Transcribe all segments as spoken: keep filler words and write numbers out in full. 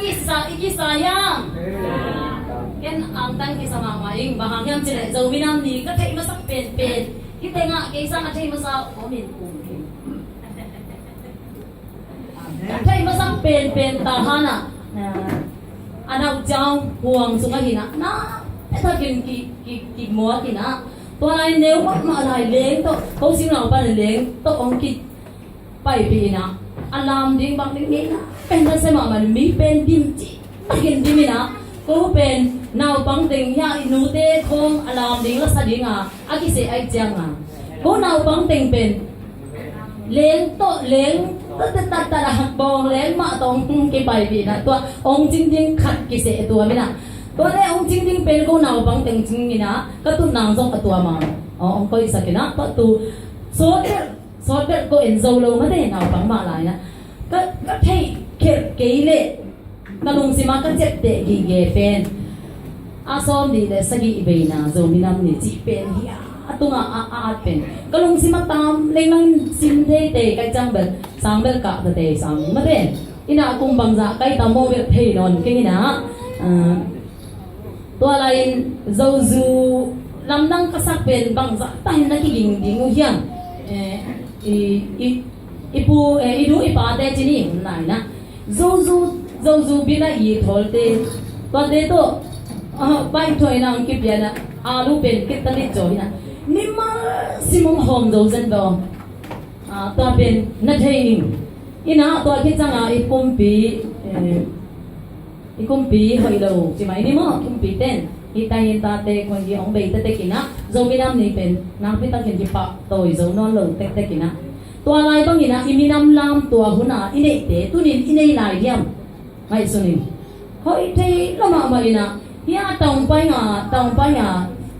Kisa, i kisa hiam? Ken angtang kisa mahmah ing, bang hang hiam cih leh Zomi Nam Ni ka theih masak penpen, hih tengah kei sang a theih masa om in um hi. Ka theih masak penpen Tahan ah, a nau Ciang Huang sungah hi-in ah, na pia takin ki, ki, kimuak hi-in ah, tua lai neu mahmah lai leng tawh, ko sing naupan leng tawh hong ki paipih in ah, a lam ding bang ding ngeina pen na sia mahmah, mi pen dim cih takin dim in ah, ko pen naupang teng hiah i nute khawng a lam ding la sa ding a, a kiseh ahih ciangin ah, ko naupang teng pen leng tawh leng tat tat tat a bawng leng mah tawh hong kipaipih in ah, tua hong cing ding khat kiseh tua min ah, tua le hong cing ding pen ko naupang teng cing in ah, ka tut nang zong a tua mah hong koihsak in ah, tua tu sawt Sawt bel ko en zo lo mate, naupang mah lai-in ah. Ka, ka theih khelh kei leh ka lungsim ah ka ciapteh gige pen a sawm nih le sagih veina Zomi Nam Ni cih pen hi a, a tungah a, a at pen ka lungsim ah tam lenglang sim thei tei ka ciang bel, sang bel kah ta tei sang mate. Inn ah kum bangzah kai ta maw bel thei nawn keng in ah. Ah, Tua lai-in Zozu lamdang ka sak pen bangzah tahin na kiging ding uh hiam? Eh, i, i, i pu, eh, i nu i pate ci ni hun lai-in ah. Zozu, Zozu bina i thawlte. Tuate tawh, ah, pai thuai na hong kipia na, alu pen kit ta nit zaw hi na. Mimal sim hong hawm zo zen daw. Ah, tua pen na thei ing. Inn ah tua khit ciangin i kumpi, eh, I kumpi hoih lo ci mai ni maw, kumpi ten. Hih tahin tate khuan hi hong bei tektek in ah, Zomi Nam Ni pen nakpi takin hi pahtawi zo nawn lo tektek in ah. Tua lai bangin ah, i minam lam tua hun ah i neihte, tunin i nei lai diam? Ngaihsun in. Hoih thei lo mahmah in ah, hih a taung pai nga, taung pai nga,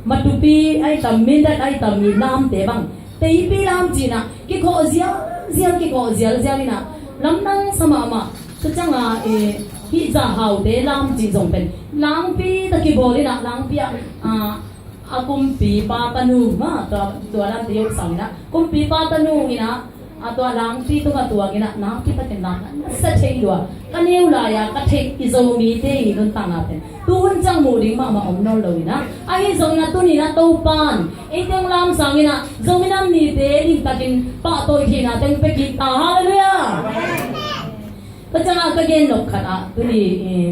Matupi ai tam, Mindat ai tam, i lamte bang. Teipi lam ci-in ah, kikhawh zialzial, kikhawh zialzial in ah, lamdang sa mahmah. Tua ciangin, eh, hih zahaute lam cih zong pen langpi tawh kibawl in ah, langpi ah, ah, a kumpipa tanu, ha, tua, tua lamte yoh sang in ah, kumpipa tanu in ah, a tua langpi tungah tuang in ah, langpi takin lam na sa thei lua. Ka neu lai-a ka theih i Zomite i nuntakna pen tu hun ciang muh ding mahmah om nawn lo in ah, ahi zongin ah tuni-in ah Topan ei teng lam sangin ah Zomi Nam Nite ding takin pahtawi theihna teng pia kik ta. Halleluiah. Tua ciangin ka gen nop khat ah tuni, eh,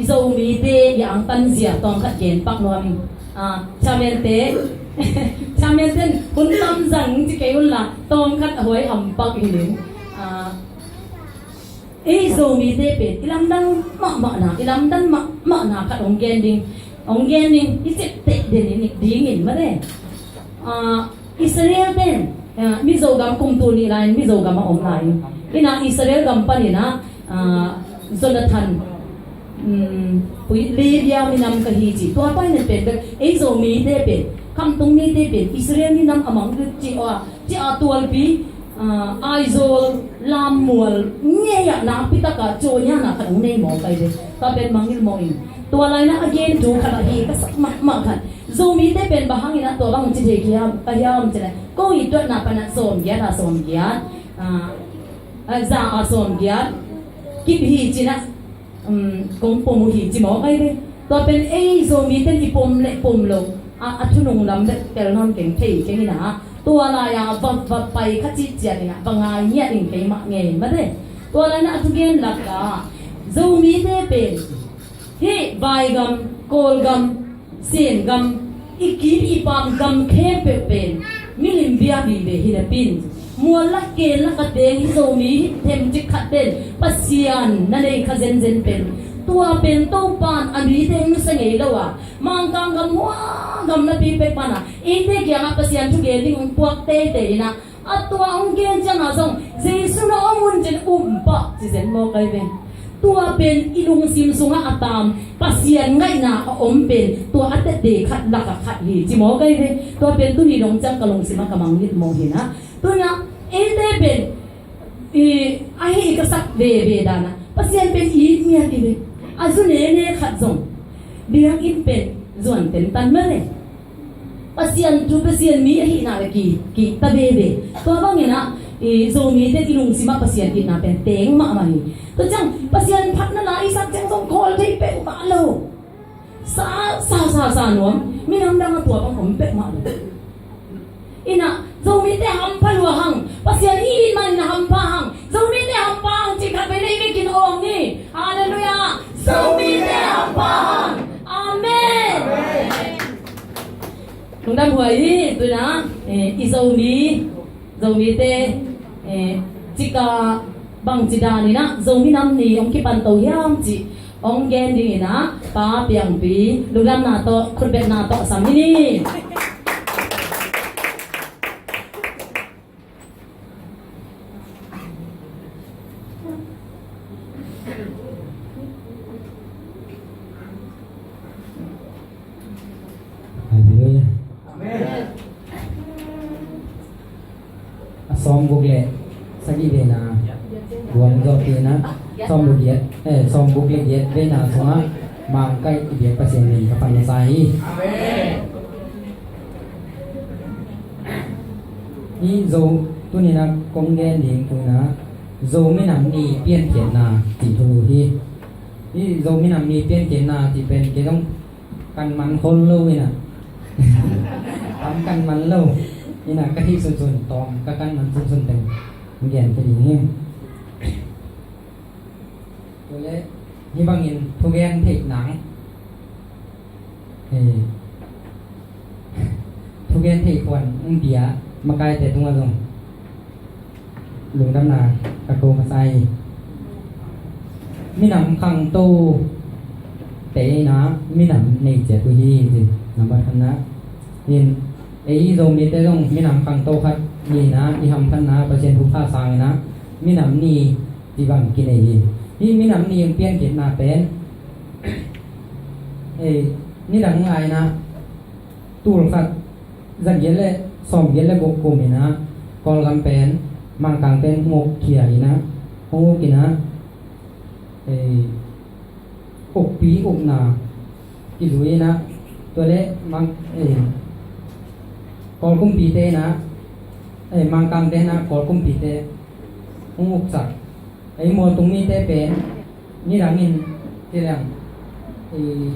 i Zomite i angtan zia tawm khat gen pak nuam ing. Ah, chairman-te, chairman-ten hun tam zang ci kei un la tawm khat a huai ham pak hi ning. Ah, ei Zomite pen i lamdang mahmahna, i lamdang mahmahna khat hong gen ding, hong gen ding, i ciapteh den in ding in mate. Ah, Israel ten, ah, Mizo gam kum tul nih lai-in Mizo gam a om lai. Ina Israel gam panin ah, ah, Jonathan, um, pui Libya minam ka hi ci. Tua pa in pen bel, ei Zomite pen, khamtung mite pen, Israel minam a mang ding ci a, ci a tualpi, ah, Aizawl lammual ngei ah nakpi tak a cawnyana khat hong nei mawk ai ve. Tua pen mangngilh mawk in. Tua lai-in ah a gen thu khat ah hi ka sak mahmah khat. Zomite pen bang hangin ah tua bang ci thei hiam, ka hiam ci leh, ko it tuahna pan ah sawmgiat ah sawmgiat, ah, ah, za ah sawmgiat kip hi ci-in ah, um, kong pom uh hi ci mawk ai ve. Tua pen ei Zomite i pom le pom lo, ah, a thunung lam le tel nawn keng thei keng in ah, tua lai-a va, va pai kha cih ciangin ah va ngai ngiat in keimah ngei mate. Tua lai-in ah a thugen lakah Zomite pen hih vaigam, Kawlgam, Sengam, i kim i pam gam khempeuh pen milim bia vive hi napi in, mual lak ken lak a teng hi Zomi hi themcik khat pen Pasian na nei kha zenzen pen, tua pen Topan a mite hong nusia ngei lo a, Mangkang gam hua gam napi pek pan a eite kiangah Pasian thugen ding hong puak teitei in ah, a tua hong gen ciangah zong Jesu na om un cin um pah ci zen mawk ai ve. Tua pen i lungsim sungah a tam Pasian ngaihna a om pen tua a tete khat lakah khat hi ci mawk ai ve. Tua pen tuni dong ciang ka lungsim ah ka mangngilh mawk hi na. Tuna eite pen i, ahi i ka sak veve dan ah Pasian pen i it miat i ve. A zu nene khat zong biakinn pen zuan tentan mah le Pasian thu, Pasian mi ahihna le ki, ki ta veve. Tua bangin ah i Zomite i lungsim ah Pasian itna pen teng mahmah hi. Tua ciang Pasian phat nuam, minam dang a tua bang om pek mah lo. Inah, Zomite hampha lua hang, Pasian i it manin a hampha hang, Zomite hampha hang cih khat vei lei vekin awng ni. Halleluiah. Zomite hampha hang. Amen. Lungdam huai hi. Tu-in ah, eh, i Zomi, Zomite, eh, cika bangci danin ah Zomi Nam Ni hong kipan to hiam cih hong gen dingin ah Pa Piangpi lungdamna tawh khutbetna tawh sam hi ni. Halleluiah. Amen. A sawmguk le sagih veina, guan zawh pi-in ah, sawmguk giat, eh, sawmguk le giat veina sungah Mangkang i biak Pasian min ka phat masa hi. Amen. Hih Zo, tuni-in ah kong gen ding tu-in ah Zomi Nam Ni piankhiatna cih thu hi. Hih Zomi Nam Ni piankhiatna cih pen kei zong kan man khol lo inah. Tam kan man lo inah, ka hih sunsun tawm, ka kan man sunsun teng gen ka ding hi. Tua leh hih bangin thugen theih nang, eh, thugen theih khuan hong pia makaite tungah zong lungdamna ka ko masa hi. Minam khangto te inah minam nei ciat uh hi, ci. Nambat khatna in, ei Zomite zong minam khangto khat hi inah, i hamphatna Pasian thupha sang inah Minam Ni cih bang kinei hi. Hih Minam Ni hong piankhiatna pen, ei, nidang a inah tul khat za giat le sawm giat le guk kum inah Kawlgam pen Mangkangte'n hong uk khia inah, hong uk inah, ei, ukpi ukna kizui inah, tua leh Mang, ei, Kawl kumpite inah, ei, Mangkangte inah Kawl kumpite hong uksak. Ei, mualtung mite pen nidangin ci leng, ei,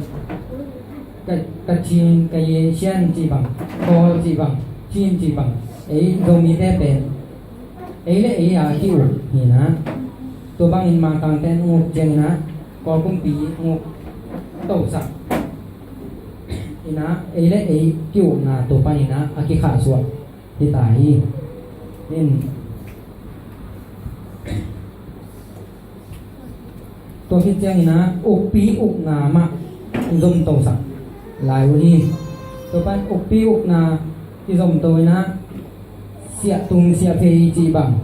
ka, Kachin, Kayin, Shan cih bang, Kawl cih bang, Chin cih bang, ei, Zomite pen ei le ei a ki-uk hi inah, tua bangin Mangkangte'n hong uk ciang inah Kawl kumpi hong uk tosak inah, ei le ei ki-ukna tua pan inah a kikhahsuah hi ta hi. In, tua khit ciang inah ukpi ukna mah zomtosak lai uh hi. Tua pan ukpi ukna kizomto inah siahtung siahphei cih bang,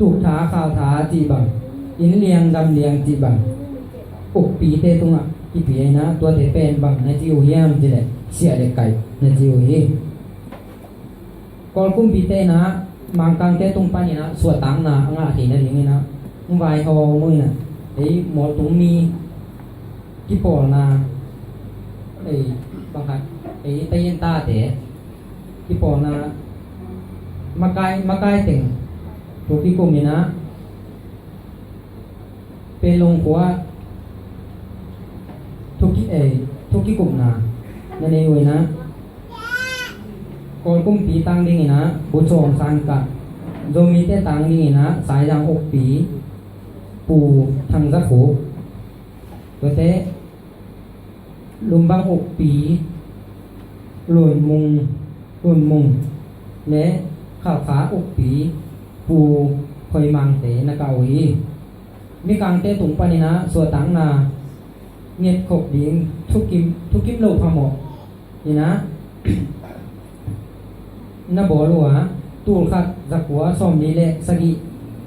tuktha khaltha cih bang, inn liang gam liang cih bang, ukpite tungah kipia inah, tuate pen bang na ci uh hiam cih leh siah le kaih na ci uh hi. Kawl kumpite inah Mangkangte tung pan inah suahtakna a ngah theihna ding inah hong vaihawm uh inah, ei, mualtung mi kipawlna, ei, bang khat, ei, tayen tate kipawlna, makai, makai teng thu kikum inah Panglong khua thuki, eh, thukikupna na nei uh inah, Kawl kumpi tang ding inah Pu Cawm San Kah, Zomite tang ding inah Saizang ukpi Pu Thang Za Khup, tuate Lumbang ukpi Lun Mung, Lun Mung le Khalkha ukpi Pu Khoi Mangte na kah uh hi. Mikangte tung pan inah suahtakna ngetkhop ding thukim, thukim lo phamawh inah na bawl uh a, tul khat za kua sawmli le sagih,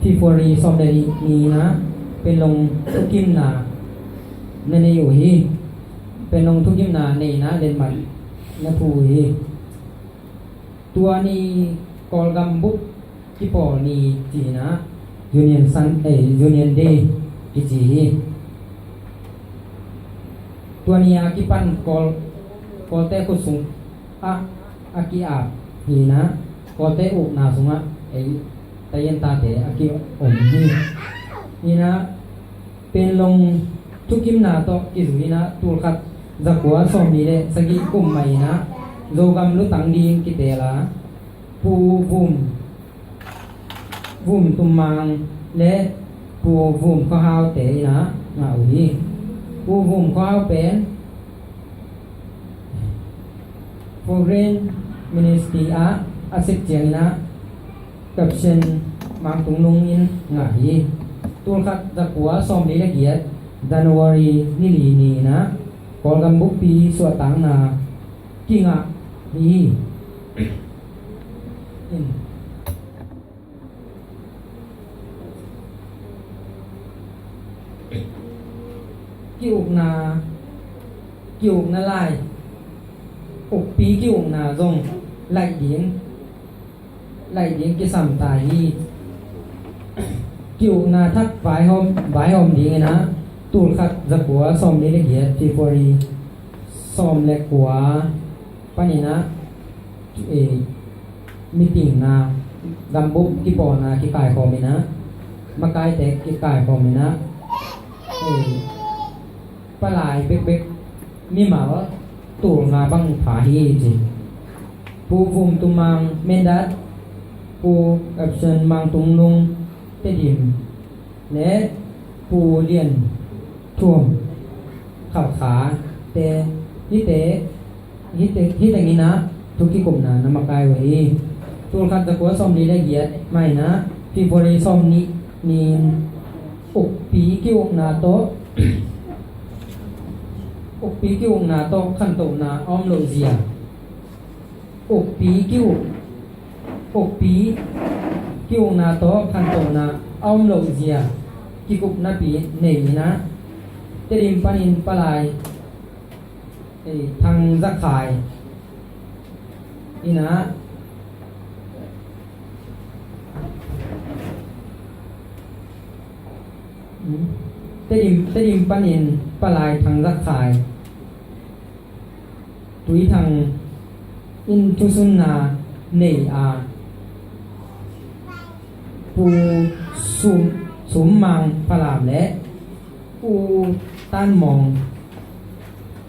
February sawm le nih ni inah Panglong thukimna na nei uh hi. Panglong thukimna nei inah letmat na phu uh hi. Tua ni Kawlgam bup kipawl ni ci inah Union Sun, eh, Union Day kici hi. Tua ni a kipan Kawl, Kawlte khut sung ah a ki-ap hi inah, Kawlte ukna sungah ei tayen tate a ki-om hi. Inah Panglong thukimna tawh kizui in ah, tulkhat zakua sawmli le sagih kum mah in ah Zogam lutang ding kiteel a, Pu Vum, Vum Tum Mang le Pu Vum Khua Hau te in ah ngah uh hi. Pu Vum Khua Hau pen Foreign Ministry ah a sep ciangin ah Captain Mang Tung Lung in ngah hi. Tulkhat zakua sawmli le giat January ni li ni in ah Kawlgam bukpi suahtakna kingah hi. Ki-ukna, ki-ukna lai, ukpi ki-ukna zong laih ding, laih ding kisam ta hi. Ki-ukna thak vaihawm, vaihawm dingin ah, tulkhat zakua sawmli le giat, February sawm le kua panin ah, eh, meeting na, gambup kipawlna kikaikhawm in ah, makaite kikaikhawm in ah, eh, palai bekbek mimal tul nga bang pha hi ci. Pu Vum Tum Mang Mindat, Pu Captain Mang Tung Lung Tedim le Pu Lian Thuam Khalkha te, hihte, hihte, hih teng in ah thu kikupna na makai uh hi. Tulkhat zakua sawmli le giat mah in ah February sawmnih ni-in ukpi ki-ukna tawh, ukpi ki-ukna tawh khantohna a om loh zia, ukpi ki-uk, ukpi ki-ukna tawh khantohna a om loh zia kikupnapi nei in ah, Tedim panin palai, eh, Thang Za Khai in ah, hmm, Tedim, Tedim panin palai Thang Za Khai, Tuithang in thusunna nei a, Pu Sum, Sum Mang Falam le Pu Tan Mawng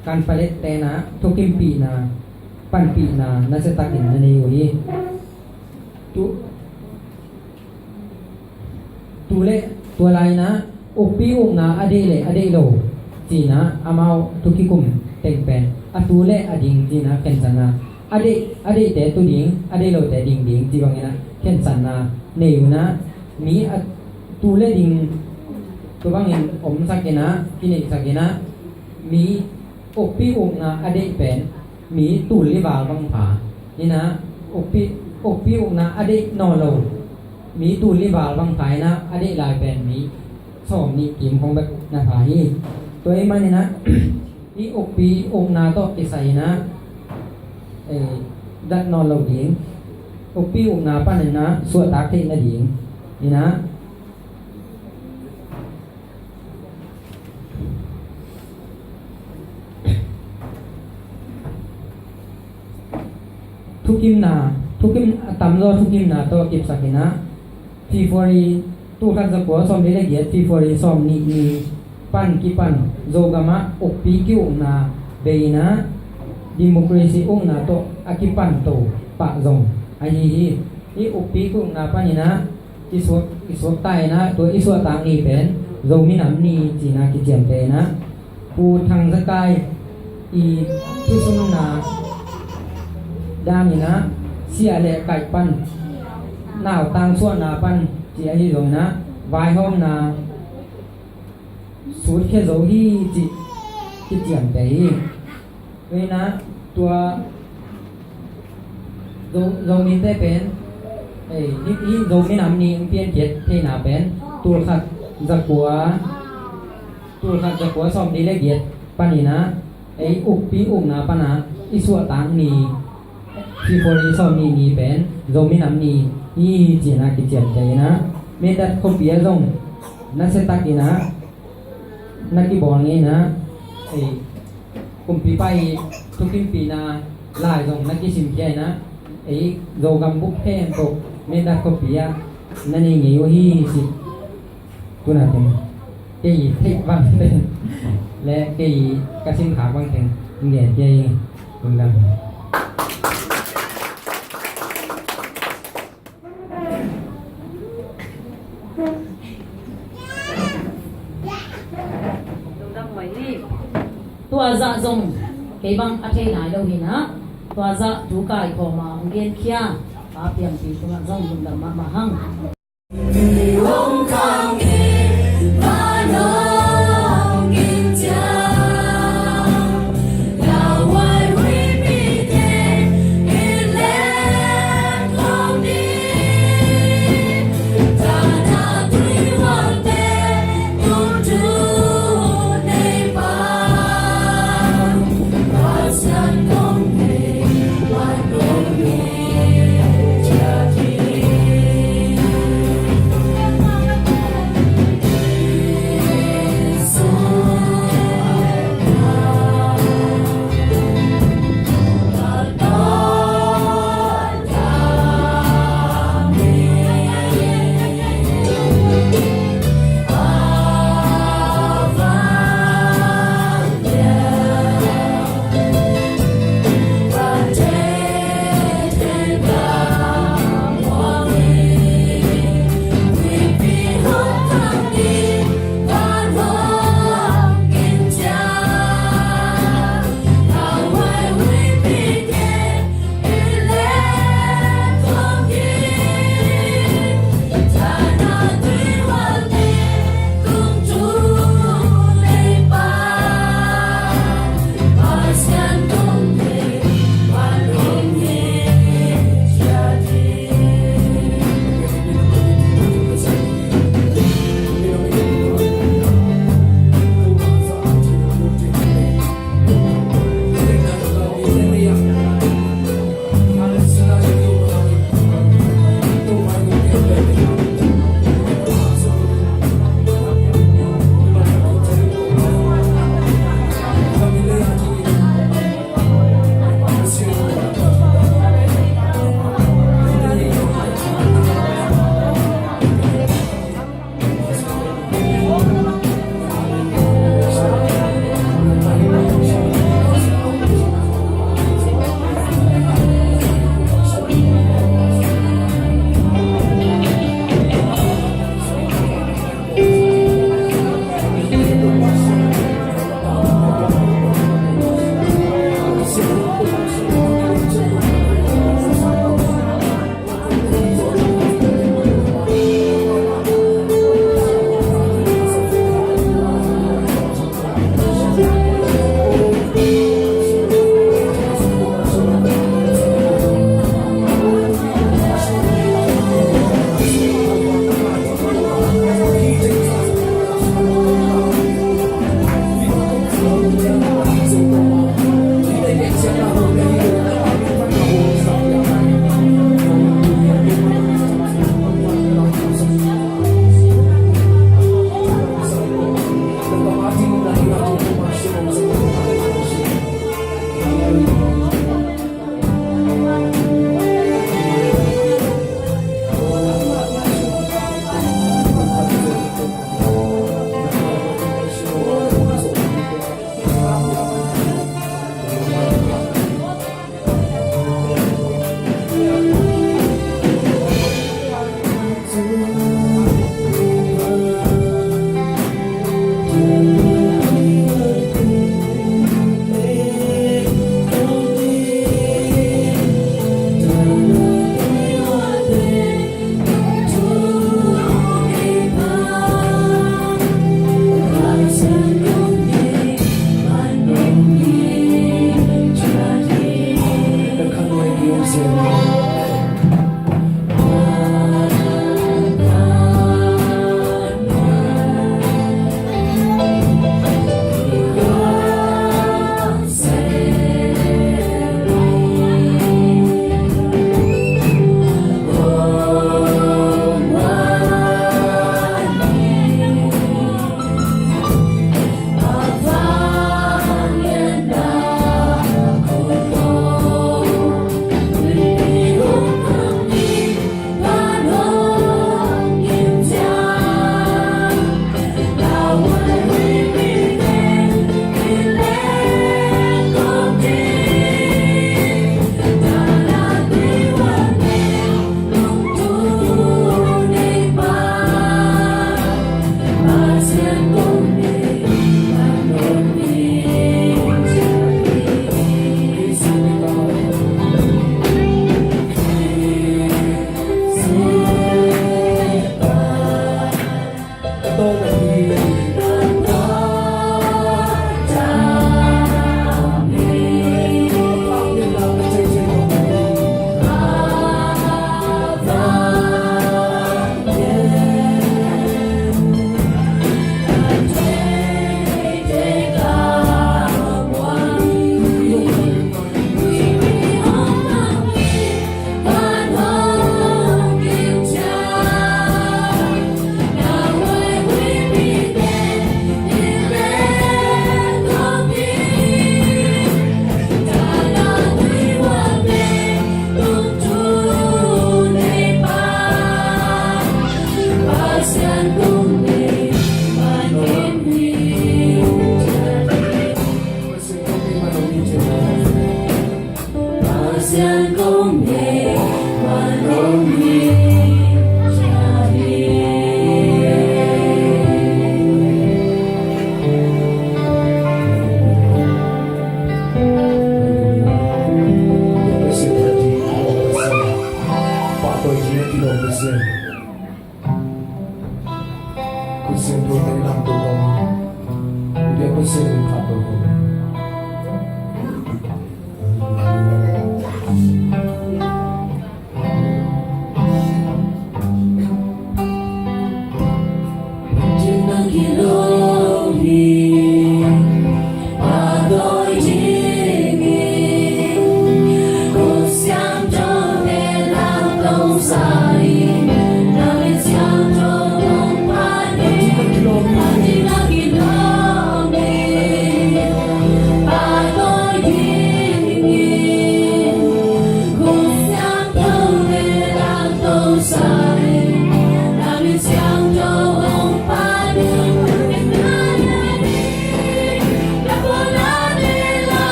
Kan Palet te in ah thukimpihna, panpihna nasiatakin na nei uh hi. Tu, tu le tua lai in ah ukpi ukna a deih le a deih lo ci in ah amau thu kikum teng pen a tu le a ding ci in ah khensatna, a deih, a deihte tu ding, a deih lote ding ding ci bangin ah khensatna nei uh in ah, mi a tu le ding tua bangin omsak in ah, kineihsak in ah, mi ukpi ukna a deih pen mi tul li val bang pha in ah, ukpi, ukpi ukna a deih nawn lo mi tul li val bang pha in ah, a deih lai pen mi sawmnih kim khong bek na pha hi. Tua ahih manin ah hih ukpi ukna tawh kisai in ah, eh, dat nawn lo ding, ukpi ukna panin ah suahtak theih nading in ah, thukimna, thukim, a tamzaw thukimna tawh kipsak in ah, February, tulkhat zakua sawmli le giat, February sawmnih ni pan kipan Zogam ah ukpi ki-ukna bei in ah, democracy ukna tawh a kipan to pah zong ahi hi. Hih ukpi ki-ukna panin ah i suak, i suakta in ah, tua i suahtak ni pen Zo minam ni ci in ah kiciamteh in ah, Pu Thang Za Khai i thusunna dan in ah, siah le kaih pan, nautang suahna pan ci ahi zongin ah, vaihawmna sutkhia zo hi ci kiciamteh hi. Tua in ah tua Zo, Zomite pen, eh, hih, hih Zo minam ni hong piankhiat theihna pen tulkhat zakua, tulkhat zakua sawmli le giat panin ah, ei ukpi ukna pan a i suahtak ni, February sawmnih ni pen Zo minam ni hi ci in ah kiciamteh in ah, Mindat khuapi ah zong nasiatak in ah na kibawl ngei in ah, ei, kumpipa i thukimpihna lai zong na kisimkhia in ah, ei, Zogam buk khempeuh Mindat khuapi ah na nei ngei uh hi ci. Tuna teng Kei theih bang teng le kei ka simkhak bang teng ngen kei. Lungdam. Tua zah zong kei bang a thei nai lo hi na. Tua zah tu kai khawm a hong genkhia Pa Piangpi tungah zong lungdam mahmah hang.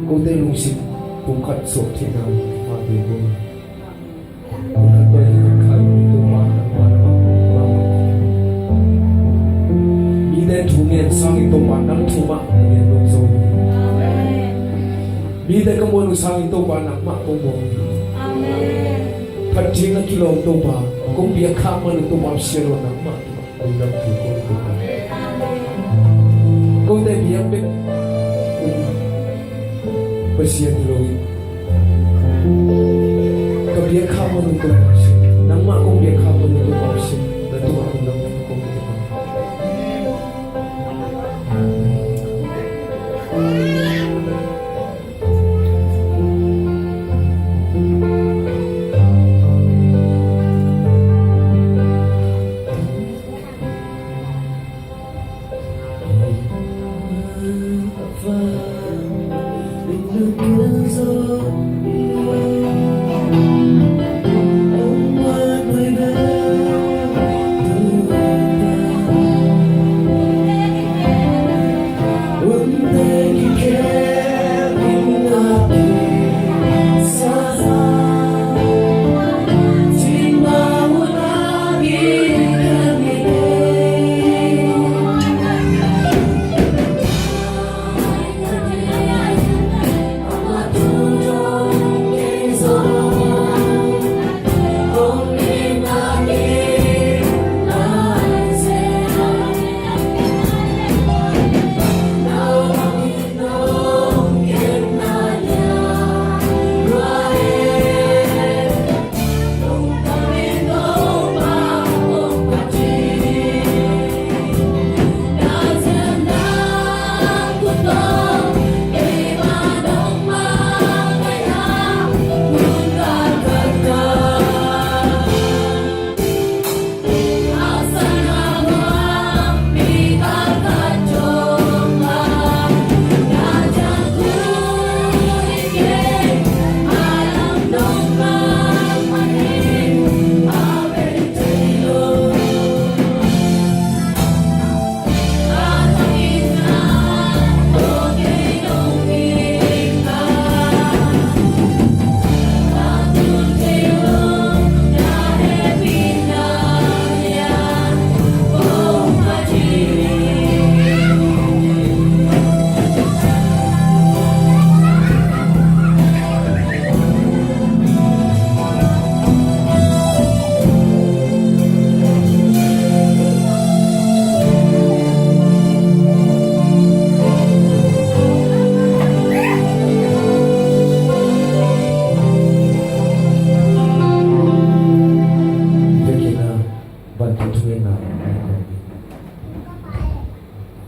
Kote lungsim Pumkhat suak theihna pha ve bo. Pumkhat tawh kikhat kha lo Topa nangmah na mah. Mite thu ngen sangin Topa nang thu mah na ngen lo zo hi. Mite ka muan uh sangin Topa nangmah kong muang hi. Phat ding a kilawm Topa kong biak khak man uh Topa sia lo nangmah. Lungdam thu kong ko. Kote biak bek un Pasian hi lo in. Ka biak khak man un ko Pasian. Nangmah kong biak khak man un ko Pasian. Na tungah lungdam thu kong ko. Vekin ah, vantung thungetna.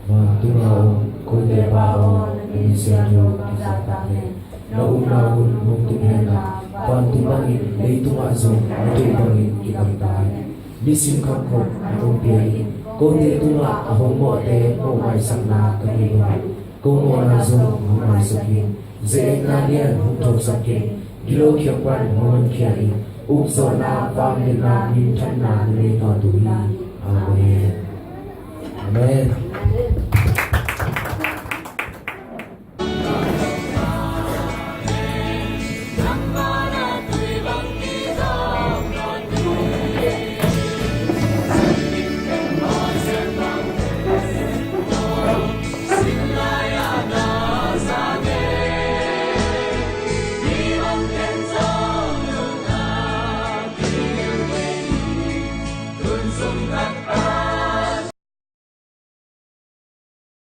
Vantung a om kote Pa aw, na min siangtho kizahtak hen. Na upna hun hong tung hen la, vantung bangin leitungah zong na deih bangin kidang ta hen. Nisim khamkhop na hong pia in, kote tungah a hong mawhte mawh maisakna ka nei bangin ko mawhna zong hong maisuk in. Ze-etna lian hong thuaksak kei, gilo kiang pan hong honkhia in. Ukzawhna, vangliatna, minthanna na nei tawntung hi. Amen. Amen.